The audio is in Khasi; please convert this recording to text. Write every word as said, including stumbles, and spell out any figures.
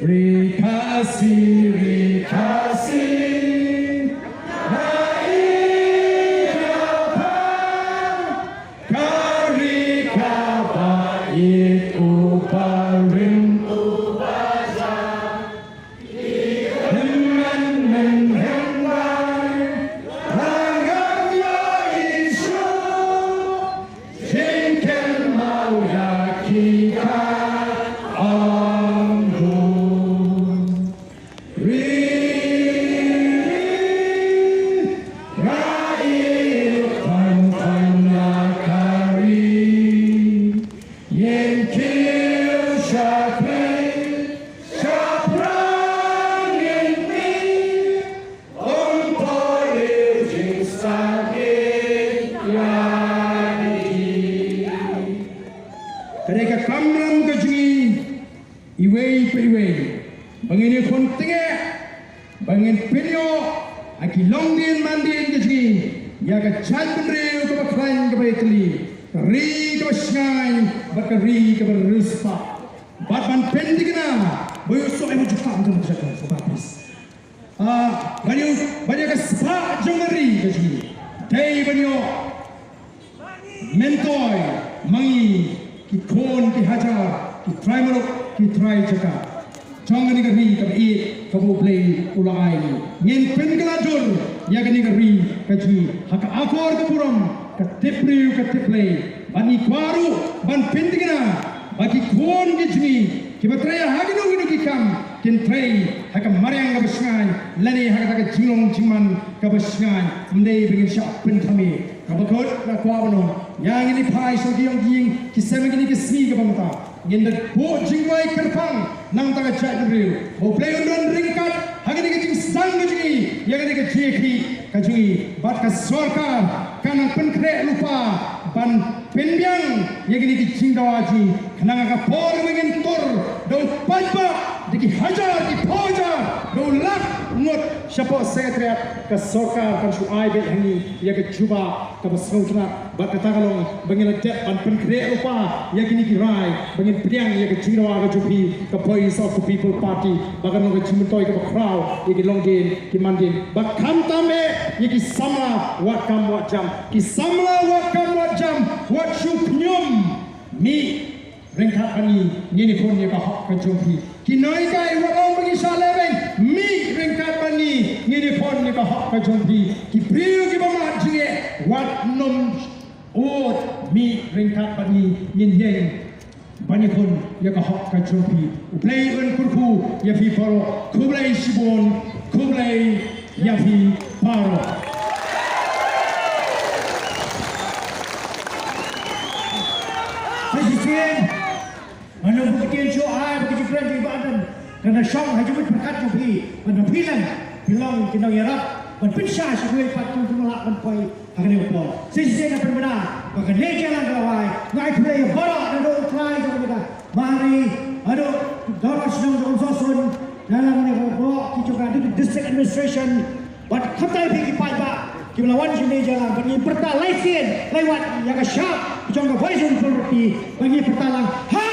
Ri Khasi, ri Khasi, nga ïeit ïa pha, ka ri kaba ïeit, uba rim, uba jam. Hynmen men hynmen, la ngam ïohi shuh, jingkynmaw ïa ki kat ong. Ri, ri, nga ïeit tang tang ïa ka ri. Ngin kiew sha pyrthei, sha pyrthei ngin mih, um poi jingstad ïa ngi. Ka dei ka kamram ka jong ngi, iwei pa iwei, ba ngin ïakhun tyngeh, ba ngin pynïoh ha ki longdien mandien ka jong ngi ïa ka jaitbynriew kaba khlaiñ kaba ïatylli, ka ri kaba shngaiñ bad ka ri kaba riewspah. Bad ban pynthikna ba ïoh soh ïa u jukam jong ka jaka, so ka pis. Ah, ban ïoh, ban ïoh ka spah jong ka ri ka jong ngi. Dei ban ïoh myntoi ma ngi ki khun ki hajar, ki trai muluk, ki trai jaka jong kane ka ri kaba ïeit kaba U Blei u la ai ngi. Ngin pynkylla jur ïa kane ka ri ka jong ngi ha ka akor ka burom, ka tip briew ka tip Blei. Bad ngi kwah ruh ban pynthikna ba ki khun ki jong ngi kiba trei ha kino kino ki kam kin trei ha ka mariang kaba shngaiñ lane ha kata ka jinglong jingman kaba shngaiñ. Ym dei ba ngin shah pynthame. Kaba kut nga kwah ban ong ïa ngi, ngi phai sha ki ïing ki sem ha kine ki sngi kaba mynta. Ngin da buh jingduwai kyrpang na ka bynta ka jaitbynriew, ba U Blei un don ryngkat ha kane ka jingsdang ka jong ngi, ïa kane ka jingïakhih ka jong ngi. Bad ka sorkar kan nang pynkhreh lypa ban pynbiang ïa kine ki jingdawa jong ngi, khnang ha ka por ba ngin tur da u paidbah da ki hajar ki phew hajar, da u lak ngut shapoh Secretariat, ka sorkar kan shu ai beit ha ngi ïa ka jubab kaba sngewtynnat. Bad kata ka long ba ngin la dep ban pynkhreh lypa ïa kine ki rai, ba ngin pdiang ïa ka jingdawa ka jong phi ka Voice of the People Party, ba kan long ka jingmyntoi kaba khraw ïa ki longdien ki mandien. Bad khamtam eh ïa ki samla wad kam wad jam, ki samla wad kam wad jam, wat shu khñium. Mih ryngkat bad ngi, ngin ïakhun ïa ka hok ka jong phi. Ki nonghikai, wat ong ba ngi shah lehbeiñ, mih ryngkat bad ngi, ngin ïakhun ïa ka hok ka jong phi. Ki briew kiba mad jingeh, wat nym ud, mih ryngkat bad ngi, ngin ïeng ban ïakhun ïa ka hok ka jong phi. U Blei un kyrkhu ïa phi baroh. Khublei shibun, khublei ïa phi baroh. Sa shisien, nga ong ba ka ktien shuh ai ba ka jingkren jong i Bah Ardent kan da shong ha jingmut pyrkhat jong phi, ban da phi lem phi long ki nongïarap ban pynshai sha kiwei pat ki, ki ba lah ban poi ha kane ka por. Sa shisien nga pynbna ba kane ka jingïalang ka la wai. Nga ai khublei ïa baroh, naduh u trai jong ka jaka Mari, haduh u dorbar shnong jong ka Umsohsun, na la kane ka, baroh ki jong ka District Administration, bad khamtam ïa phi ki paidbah kiba la wan sha kane ka jingïalang, bad ngi pyrta lai sien lai wat ïa ka shap jong ka Voice of the People Party, bad ngi pyrta lang ha